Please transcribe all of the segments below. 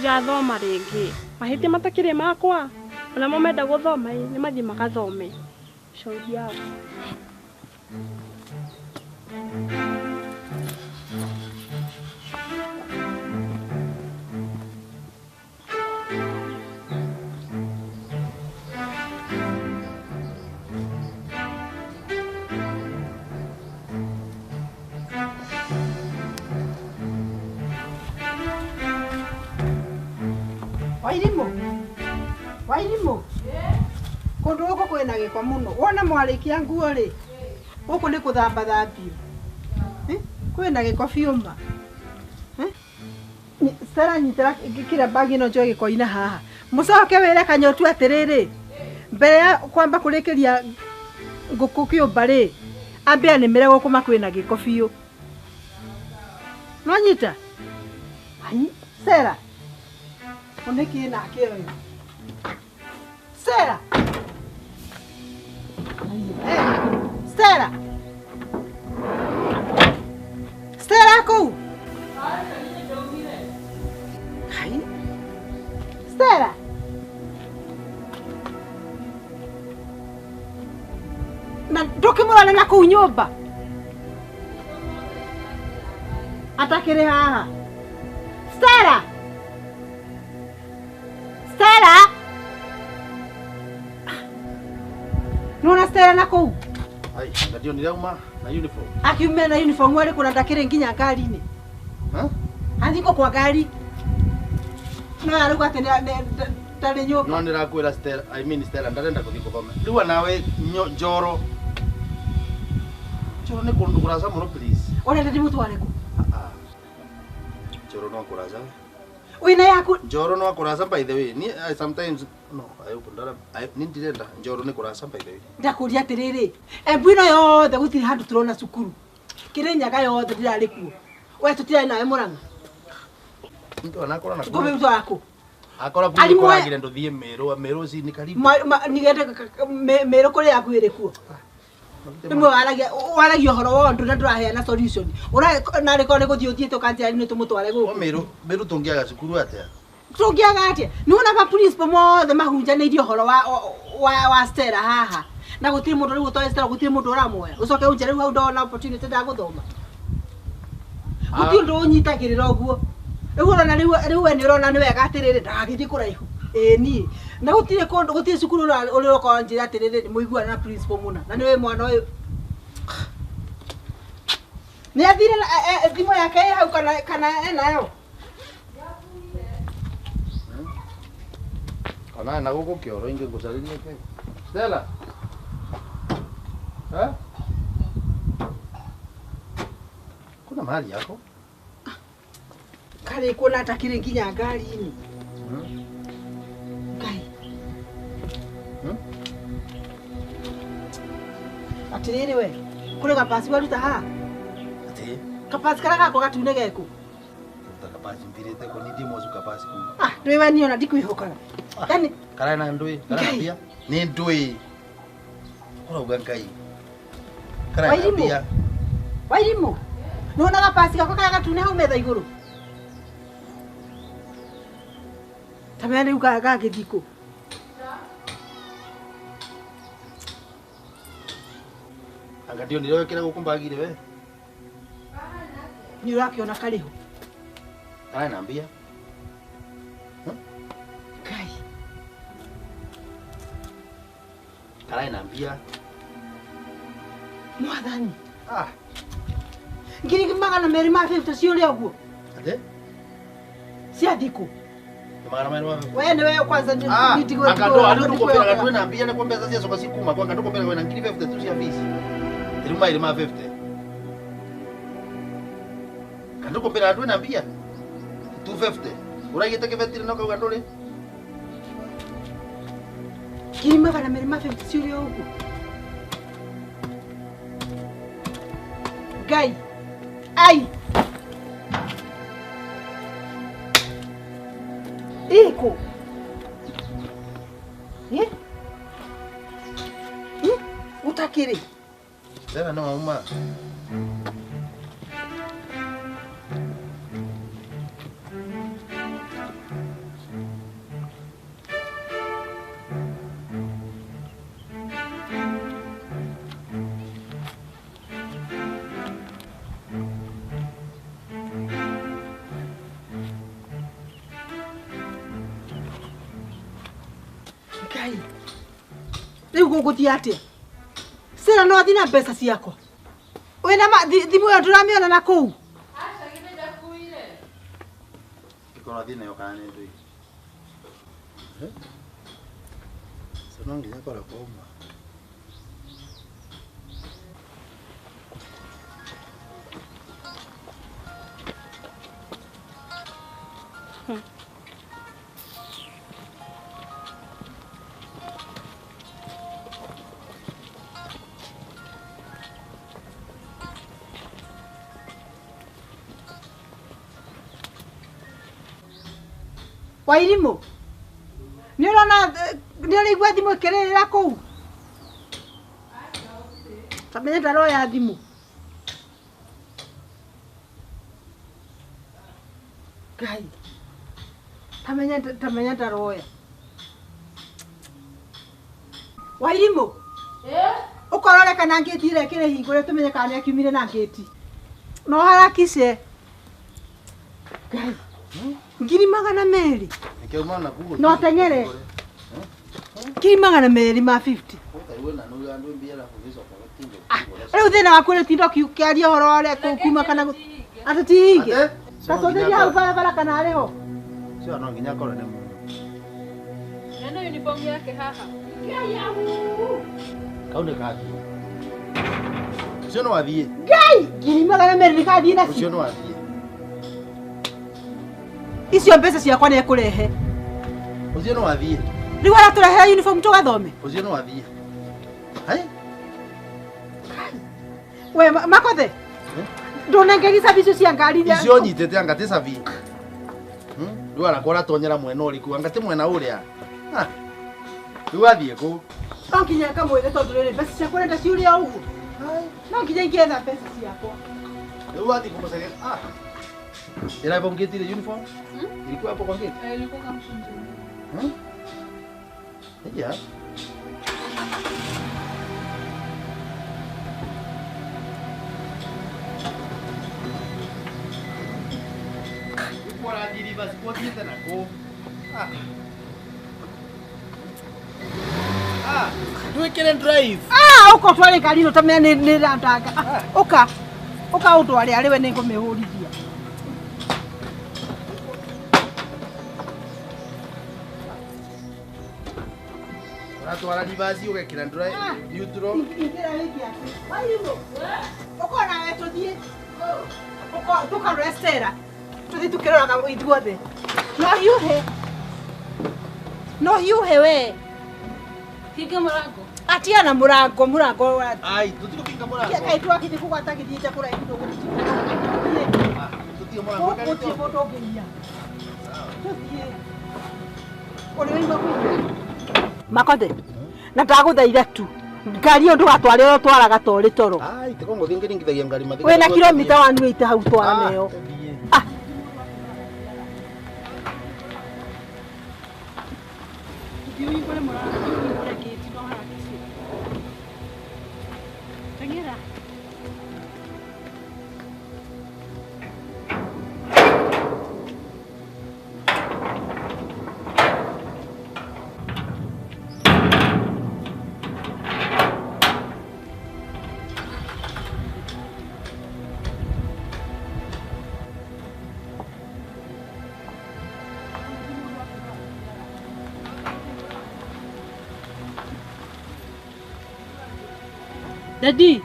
Ndigathoma rĩngĩ. Mahĩtia matakĩrĩ makwa. Ona mo menda gũthoma ĩ, nĩ mathiĩ magathome. Shauri yao. Wairimu, Wairimu, kundu guku kwina giko muno. Wona mwarikia nguo ri, guku ni kuthamba thambio. Kwina giko biũ ma. Stella nyitira kira bagi ino njoe giko-inĩ haha. Mucoke wĩre Kanyotu atĩrĩrĩ, mbere ya kwamba kũrĩkĩria ngũkũ kĩũmba rĩ, ambe anĩmĩre gũkũ ma kwĩna gĩko biũ. Nwanyita? Ai, Stella. Nĩkĩ nake ũyũ? Stella. Stella. Stella kũu? Hai. Stella. Na ndũkĩmũrore na kũu nyũmba. Atakĩrĩ haha. Stella. Stella. Nona Stella na kũu? Ai, ndio nirauma na uniform. Akiumia na uniform arĩ kũna ndakĩrĩ nginya ngari-inĩ. Ha? Athiko kwa ngari. No arauga atĩ ndarĩ nyũmba. No nĩrakwĩra Stella, I mean Stella ndarenda gũthiĩ gũthoma. Rĩu nawe Njoro. Njoro nĩ kũndũ kũraca mũno please. Ũrenda ndĩmũtware kũ? Ah. Njoro no kũraca. Wĩna yaku. Njoro no kũraca by the way. Ni I sometimes no, I hope ndara ni ndirenda Njoro nĩ kũraca by the way. Ndakũria atĩrĩrĩ, Embu ĩno yothe gũtirĩ handũ tũrona cukuru. Kĩrĩnyaga yothe ndĩrarĩ kuo. We tũtirarĩ nawe Mũrang'a. Mtu anakora na Ngũmbe mtu kũ? Akora kũu kũragire ndũthiĩ Meru, Meru ci nĩ karibu. Nigende Meru kũrĩa yaku ĩrĩ kuo. Rĩmwe waragia ũhoro wa ũndũ na ndũraheana solution. Ũra narĩ korwo nĩ gũthiĩ ũthiĩte ũkanjĩra nĩ tũmũtware gũkũ. Meru, Meru tũngĩaga cukuru atĩa? Tũngĩaga atĩa? Nĩ wona ma principal mothe mahunjanĩirie ũhoro wa Stella haha. Na gũtirĩ mũndũ rĩu ũtoĩ Stella, gũtirĩ mũndũ ũramuoya. Ũcoke ũnjĩre rĩu hau ndona opportunity ndagũthoma. Gũtirĩ ũndũ ũnyitagĩrĩra ũguo. Rĩu ũrona rĩu we nĩ ũrona nĩ wega atĩrĩrĩ ndagagĩthiĩ kũraihu. Ĩĩ niĩ. Na gũtirĩ kũndũ gũtirĩ cukuru ũrĩ ũkorwo njĩra atĩrĩrĩ mũiguana na principal mũna. Na nĩwe mwana ũyũ. Nĩ athire na thimũ yake ĩ hau kana enayo? Kana na gũkũ kĩoro ingĩ ngũcarĩrie kĩ? Stella. Eh? Kuna mahali yako? Karĩ kuona atakĩrĩ nginya ngari-inĩ. Ngai. Atĩrĩrĩ we, kũrĩ gabasi waruta haha? Atĩ? Kabasi karĩa gakwa gatune geku? Ruta kabasi ndirĩte kũ nĩ ndĩ kabasi kũ. Ah, ndũĩ we niĩ ona ndikwĩhokaga. Yaani Karĩa na ndũĩ, karĩa na mbia. Nĩ ndũĩ. Ũrauga Ngai. Karĩa na mbia. Wairimũ. Nĩwona gabasi gakwa karĩa gatune hau metha igũrũ? Ta menya rĩu gagĩthiĩ kũ? Anga ndionire wekĩra gũkũ mbagire we. Nĩ ũrakĩona karĩ ho. Karĩ na mbia. Ngai. Karĩ na mbia. Mwathani. Ah. 250 ciũrĩ ũguo. Atĩ? Cia thikũ. Magana merĩ ma 50. We nĩwe kwanza ndigwe. Anga ndo andũ ndũkũmbĩraga twĩ na mbia na kwa mbeca ciacoka cikuma kwa anga ndũkũmbĩraga wĩna 50 tu cia fees. Rĩu maĩrĩ ma 50. Anga ndũkũmbĩraga twĩ na mbia 250. Ũraigĩte kĩbetiri na ũkauga ndũrĩ. 250 ciũrĩ ũguo. Ngai. Ai. Ĩkũ? Ĩ? Ũtakĩrĩ? Stella no auma. Rĩu gũgũthiĩ atĩa? Stella no athiĩ na mbeca ciakwa. Wĩna thimũ ĩyo ndũramĩona na kũu? Aca githĩ ndakuire. Ĩkorwo athiĩ nayo kana nĩ ndũĩ. So no nginya akorwo kwauma. Wairimu nĩ ũrona nĩ ũraigua thimũ ĩkĩrĩrĩra kũu? Tamenya ndaroya thimũ. Ngai tamenya ndaroya. Wairimu ũkorore kana ngĩti ĩrĩa ĩkĩrĩ hingũre tũmenye kana nĩakiumire na ngĩti. No harakishe. Ngai 200,000. No teng'ere 200,000 ma 50. Rĩu thĩna waku nĩ ũtinda ũkĩaria ũhoro wa ũrĩa kuma kana atĩ ti hinge. Tacũthĩria hau barabara kana arĩ ho. Ũcio no nginya akorwo nĩ mũndũ. Neno uniform yake haha. Kau nĩ kathiĩ. Ũcio no athiĩ. Ngai 200,000 nĩ kathiĩ nacio. Ũcio no athiĩ. Icio mbeca ciakwa nĩ ekũrehe. Ũcio no athiĩ. Rĩu aratũrehera uniform tũgathome. Ũcio no athiĩ. Hai? We Makothe. Ndũnengeri cabi icio cia ngari iria. Icio nyitĩte anga ti cabi. Rĩu arakora atonyera mwena ũrĩkũ anga ti mwena ũrĩa. Rĩu athiĩ kũ? No nginya ngamwĩre tondũ rĩrĩ mbeca ciakwa ũrenda ciũrĩe o ũguo. No nginya ingĩetha mbeca ciakwa. Rĩu athiĩ kũmũcaria. Ila hapo mgeti ile uniform? Ilikuwa hapo kwa gate? Ilikuwa kama mfunzo. Yeah. Twikire drive. Uka tware ngari ino tamenya ni randanga. Uka. Uka utware ari we ningumihurithia. Uratwara rivasi ugekira drive neutral. Ingira wiki ati. Wairimu. Uko nawe tuthie. Uko tukarore Stella. Tuthie tukiroraga ithuothe. No hiuhe. No hiuhe we. Hinga mũrango. Atia na mũrango mũrango wa. Ai, tũtigũbinga mũrango. Kaĩ twakĩte kũgwata gĩthiĩte kũraihu ndũgũthiĩ. Tũtige mũrango. Gũtirĩ mũndũ ũngĩiya. Tũthiĩ. Ũrĩ waigua kũiya? Makothe. Na ndagũthaitha tu. Ngari ĩyo ndũgatware ũrĩa ũtwaraga ta ũrĩ toro. Ai, tiga ngũthiĩ ngĩringithagia ngari mathika. Wĩna kilomita 180 hau twara nayo. Thiĩ ũhingũre mũrango, thiĩ ũhingũre gate no harakishe. Teng'era. Daddy,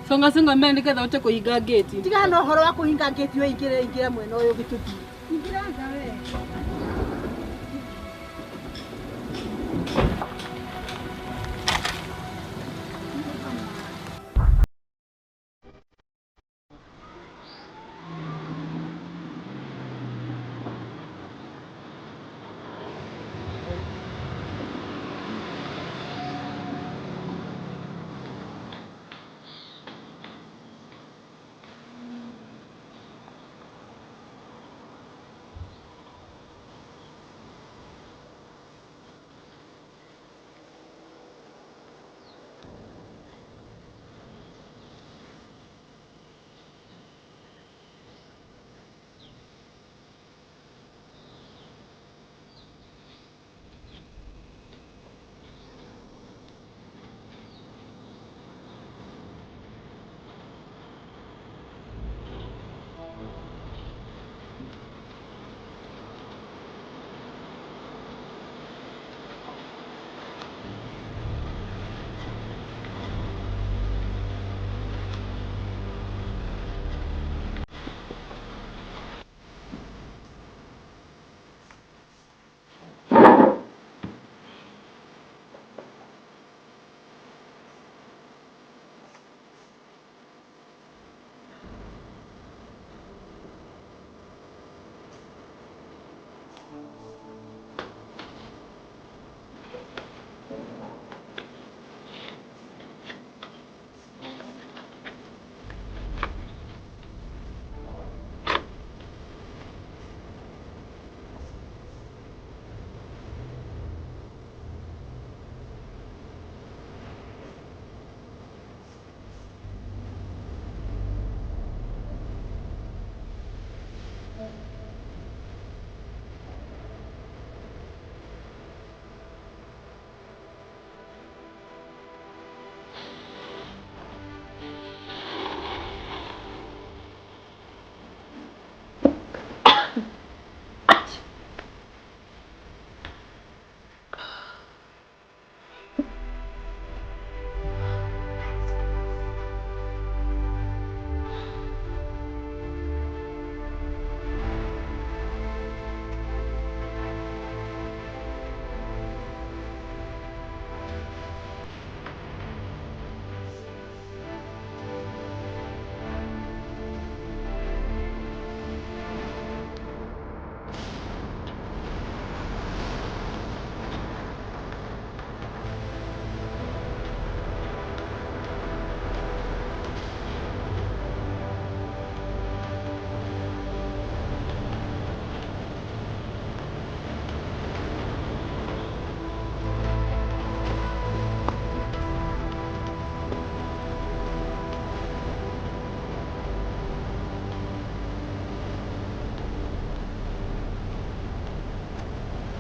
songa songa mbere nĩgetha ũhote kũhinga gate. Tigana na ũhoro wa kũhinga gate we ingĩra ingĩra mwena ũyũ ũngĩ tũthiĩ. Ingĩra nja we.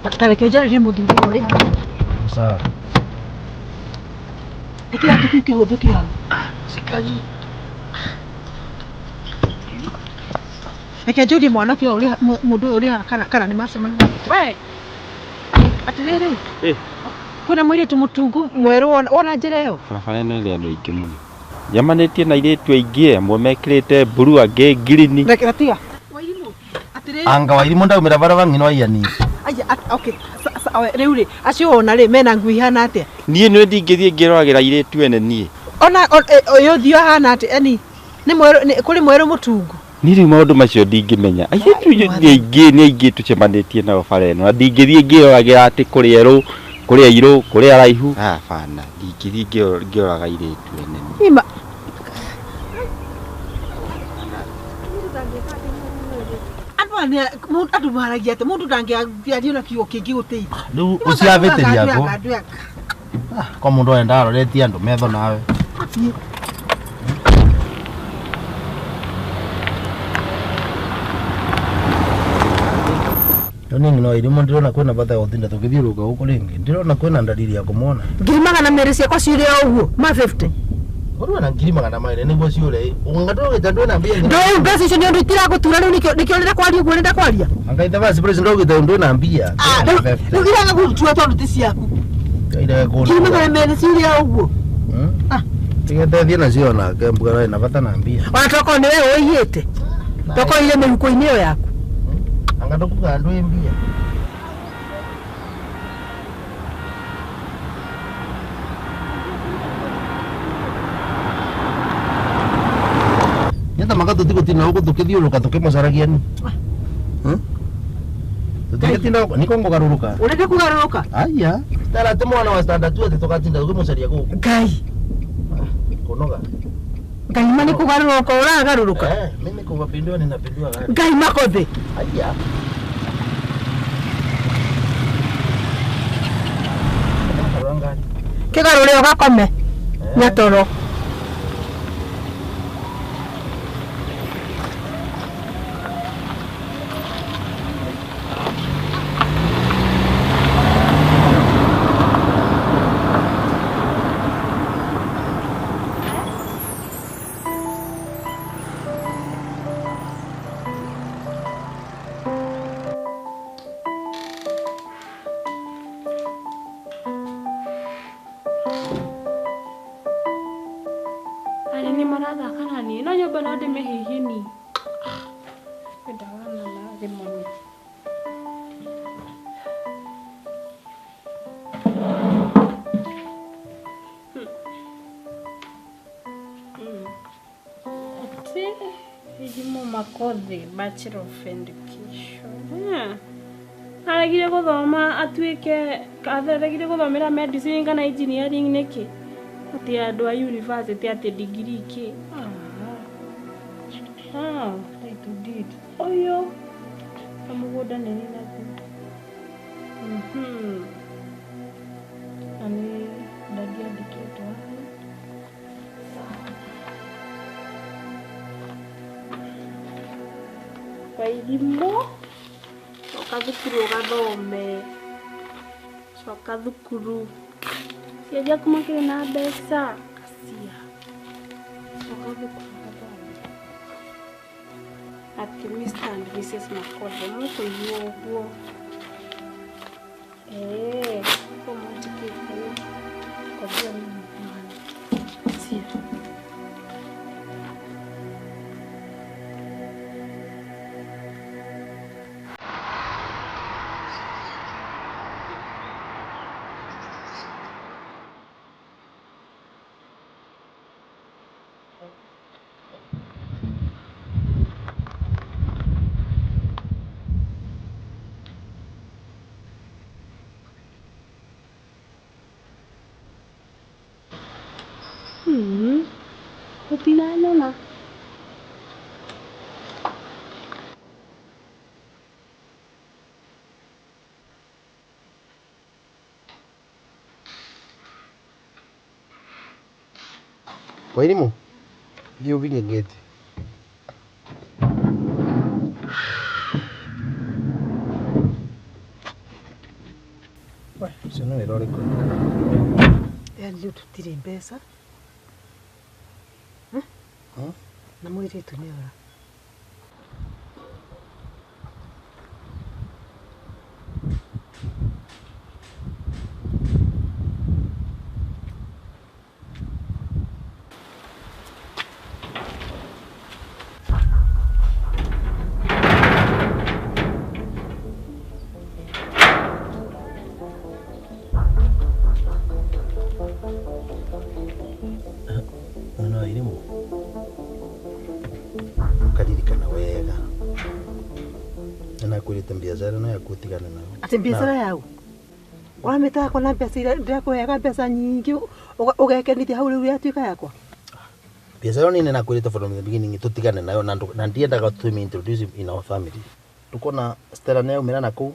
Ta reke njarĩrie mũthuri ũrĩa. Sawa. Ĩkĩra kĩu kĩhũthĩke hau. Sikaji. Reke njũrie mwanake ũyũ ũrĩ mũndũ ũyũ ũrĩ haha kana nĩ macemania. We! Atĩrĩrĩ. Eh. Kwĩna mũirĩtu mũtungu mwerũ wona njĩra ĩyo? Barabara ĩno ĩrĩ andũ aingĩ mũno. Njemanĩtie na airĩtu aingĩ, amwe mekĩrĩte mburu, angĩ ngirini. Reke tiga. Wairimũ. Atĩrĩrĩ. Anga Wairimũ ndaumĩra bara bang'ino aiyani. Aya, okay. Rĩu rĩ, acio wona rĩ, mena nguo ihana atĩa? Niĩ nĩ ndingĩthiĩ ngĩroragĩra airĩtu ene niĩ. Ona ũyũ ũthiũ ahana atĩa? Yaani nĩ mwerũ kũrĩ mwerũ mũtungu. Niĩ rĩu maũndũ macio ndingĩmenya. Airĩtu nĩ aingĩ nĩ aingĩ tũcemanĩtie nao bara ĩno na ndingĩthiĩ ngĩroragĩra atĩ kũrĩ erũ, kũrĩ airũ, kũrĩ araihu. Hapana, ndingĩthiĩ ngĩroraga airĩtu ene niĩ. Ima. Andũ maragia atĩ mũndũ ndangĩaria na kiugo kĩngĩ gũteithia. Rĩu ũciavĩtĩria ngũ. Kwa mũndũ enda aroretie andũ metho nawe. Rĩu niĩ no irimũ ndĩrona kwĩna bata wa gũtinda tũkĩthiũrũrũka gũkũ rĩngĩ. Ndĩrona kwĩna ndariri ya kũmwona. 200,000 ciakwa ciũrĩ o ũguo ma 50. Ũrĩ na 200,000 nĩguo ciũre. Anga ndũgĩte ndwĩna mbia. Ndũĩ mbeca icio nĩ ũndũ itiragũtura rĩu nĩkĩo ũrenda kwaria ũguo ũrenda kwaria. Anga ithe basi president ndũgĩte ndwĩna mbia. Rĩu iragagũtua tondũ ti ciaku. 200,000 ciũrĩ o ũguo. Tigeteithie nacio onake mbuga ĩna bata na mbia. Ona tokorwo nĩ we ũiyĩte. Tokorwo irĩ mĩhuko-inĩ ĩyo yaku. Anga ndũkuga ndwĩ mbia. Nyata maka tũtigũtinda gũkũ tũkĩthiũrũrũka tũkĩmũcaragia nĩ. Tũtigũtinda gũkũ nĩko ngũgarũrũka. Ũrenda kũgarũrũka? Aya. Stella ti mwana wa standard 2 atĩ tũgatinda tũkĩmũcaria gũkũ. Ngai. Kũnoga. Ngai ma nĩ kũgarũrũka ũragarũrũka. Mimi kũgapindua ninapindua gari. Ngai makothĩ. Aya. Kĩgarũre ũgakome. Nyatoro. Arĩ nĩ marathaka na niĩ no nyũmba no ndĩmĩhĩhie niĩ. Ndagana na thimũ nĩ. Ati Elimu Makothi, Bachelor of Education. Aregire gũthoma atuĩke aregire gũthomera medicine kana engineering nĩkĩ? Atĩ andũ a university atĩ degree kĩ? Title deed. Ũyũ na mũgũnda nĩ naguo. Na nĩ ndadi andĩkĩtwo haha. Wairimũ coka thukuru ũgathome. Coka thukuru. Ciaria kuma kĩrĩ na mbeca. Kacia. Coka thukuru ũgathome. Atĩ Mr and Mrs Makothĩ mũkũigua ũguo. Ũguo mwandĩkĩte Kothĩ nĩ mwana. Cia. Gũtinanona. Wairimũ, thiĩ ũhinge gate. Tũtirĩ mbeca. Na mũirĩtu nĩ ora. Mwana wa Irimũ, ũkaririkana wega nĩnakwĩrĩte mbiacara ĩno yaku ũtigane nayo. Atĩ mbiacara yau ũramĩta yakwa na mbeca iria ndĩrakũheaga mbeca nyingĩ ũgekenithia hau rĩu yatuĩka yakwa. Biacara ĩyo niĩ nĩnakwĩrĩte from the beginning tũtigane nayo na na ndiendaga tũmĩ introduce in our family. Ndũkona Stella nĩaumĩra na kũu,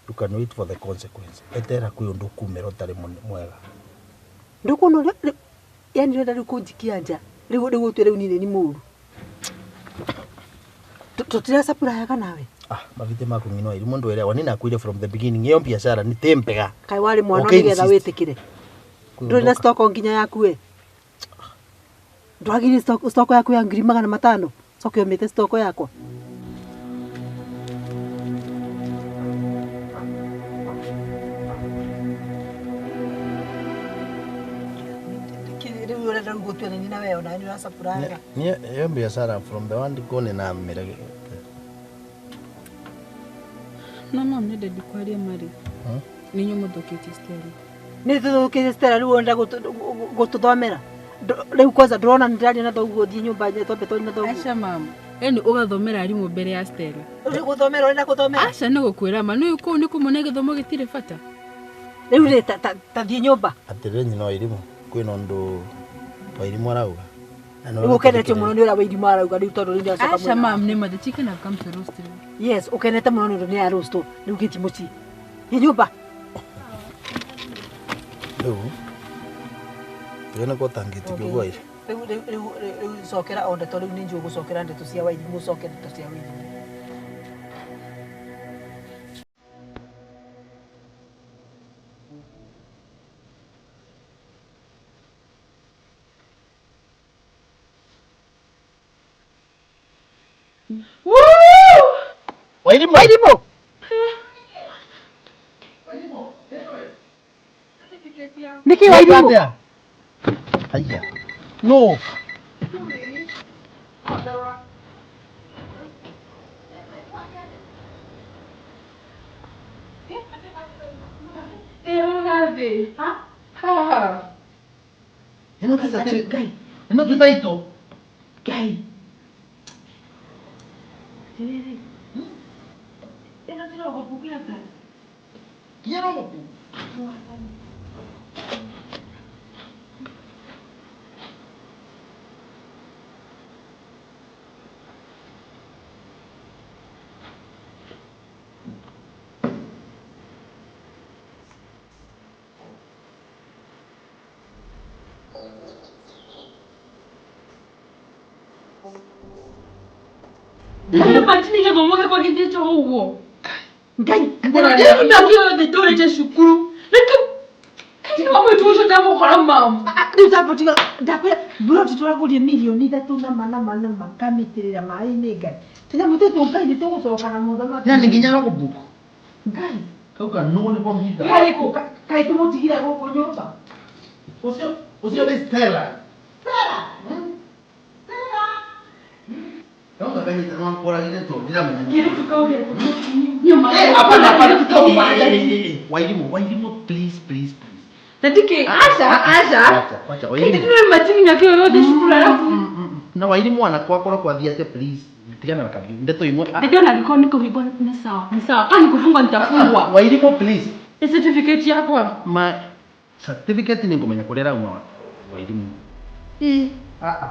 you can wait for the consequence. Etera kwĩ ũndũ ũkumĩra ũtarĩ mwega. Ndũkuona ũrĩa yani ũrenda rĩu kũnjikia nja rĩu rĩu ũtue rĩu niĩ nĩ mũru. Tũtiracapurayaga nawe. Ah, mavite maku ng'ino wa Irimũ ndwĩrewa nĩnakwĩrire from the beginning ĩyo biacara nĩ tĩ mbega. Kaĩ warĩ mwana Ũkĩ nĩgetha insist. wĩtĩkĩre. Kwĩ Ndũrĩ na ũndũ stock nginya yaku we. Ndwagire stock yaku ya 500,000. Coke ũmĩte stock yakwa. Rĩu ũrenda rĩu gũtua nĩ na we ona nĩ ũracapuraga. Niĩ ĩyo biacara from the one go nĩnamĩregete. No mam nĩ ndendi kwaria marĩ. Nĩ inyuĩ mũthũkĩtie Stella. Nĩ tũthũkĩtie Stella rĩu ũrenda gũtũthomera. Rĩu kwanza ndũrona nĩ ndĩraria na thoguo thiĩ nyũmba twambe twarie na thoguo. Aca mam. Yaani ũgathomera arimũ mbere ya Stella. Rĩu gũthomera ũrenda gũthomera? Aca nĩ gũkwĩra ma nĩ kũu nĩ kũmona gĩthomo gĩtirĩ bata. Rĩu rĩ ta thiĩ nyũmba. Atĩrĩrĩ nyina wa Irimũ kwĩna ũndũ wa Irimũ arauga. Na nĩ Rĩu ũkenete mũno nĩ ũrĩa wa Irimũ arauga rĩu tondũ rĩu nĩacoka Aca mwena. mam nĩ ma the chicken have come to roast rĩu. Yes, ũkenete mũno nĩ ũndũ nĩ aroastwo. Rĩu gĩthiĩ mũciĩ. Thiĩ nyũmba. Rĩu tũgene kwa tangĩtĩkio gwa ira. Rĩu rĩu rĩu rĩu cokera o ndeto rĩu nĩ njũĩ gũcokera ndeto cia Wairimũ ũcoke ndeto cia Wairimũ. Wairimũ! Wairimũ! Nĩkĩ Wairimũ? Haiya. No. Ĩno ti Ngai. Ĩno ti title. Ngai. Atĩrĩrĩ. Ĩno ti rogobu kĩaka. Nginya rogobu. Imagine gĩthomo gĩakwa gĩthiĩte o ũguo. Ngai. Rĩu mĩaka yothe ndũrĩte cukuru. Rĩu kaĩ wa mũitũ ũcio ndamũkora mam. Rĩu tambo tiga ndakwĩra mburoti tũragũria 3 million nama nama nama ngamĩitĩrĩra maĩ-inĩ Ngai. Tũnyamũ tũtũ Ngai nĩ tũgũcoka na mũthamaki. Yani nginya rogobu. Ngai. Kau kanũ nĩ kompiuta. Kaĩ kũ kaĩ tũmũtigire gũkũ nyũmba. Ũcio ũcio nĩ Stella. Stella. Stella. Kau gakanyita no nkoragire to ndiramenya. Kĩrĩtu kau nyuma. Hapana hapana. Wairimũ, Wairimũ please please please. Na ndikĩ aca aca. Wacha, wacha Wairimũ. Ndĩrĩ imagine mĩaka ĩyo yothe cukuru arabu. Na Wairimũ anakwa korwo kwathiĩ atĩa please. Tigana na kabiũ. Ndeto imwe. Ndio na niko niko hivyo ni sawa. Ni sawa. Kama nikufungwa nitafungwa. Wairimũ please. Ni certificate yakwa. Ma certificate nĩ ngũmenya kũrĩa ĩrauma Wairimũ. Ah ah.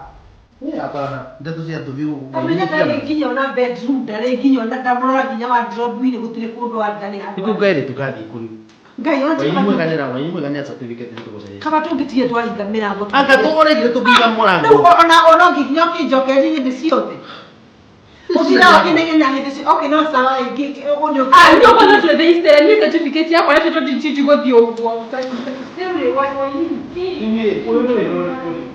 Ĩ hapana. Ndeto cia tũbiũ. Kamenya ndarĩ nginya ona bedroom ndarĩ nginya ona ndamũrora nginya wardrobe-inĩ gũtirĩ kũndũ ndarĩ handũ. Nĩkũ kairĩtu kathiĩ kũrĩ. Ngai ona Wairimũ ĩganĩra, Wairimũ ĩganĩra certificate nĩ tũgũcaria. kaba tũngĩtige twahinga mĩrango. Anga tũregire tũkinga Rĩu mũrango. ona ona nginya ũkĩnjokeria hĩndĩ ciothe. Ũcio Gũtinda ũkĩnegena hĩndĩ okay, no sawa, ũguo Ah, nĩ ũkona twethe Stella niĩ certificate yakwa yatĩtwo ndigũthiĩ ũguo. Rĩu rĩ, Inyuĩ, ũyũ nĩ wĩra ũrĩkũ?